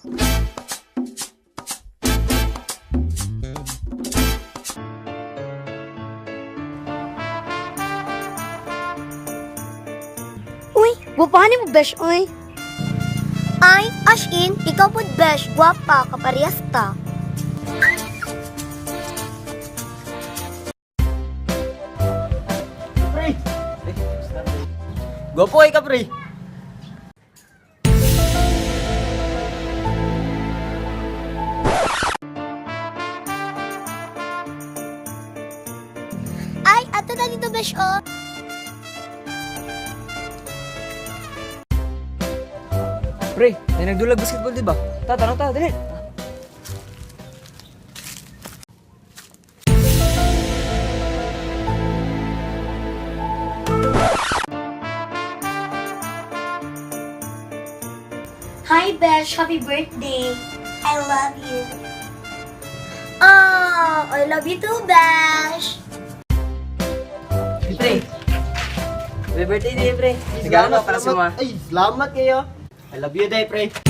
Uy, gwapahan mo, besh, uy. Ay, as in, ikaw po, besh, gwapa, kaparehas ta. Pre! Gwapo ay ka, pre! Ay, ato na dito, besh, oh. Pre, may nagdulag basketball, di ba? Ta, tanong ta, dali! Hi, Besh. Happy birthday. I love you. Oh, I love you too, Besh. Pre! Happy birthday, day, pre! Nagano para sa mga. Ay, salamat kayo. I love you, day, pre!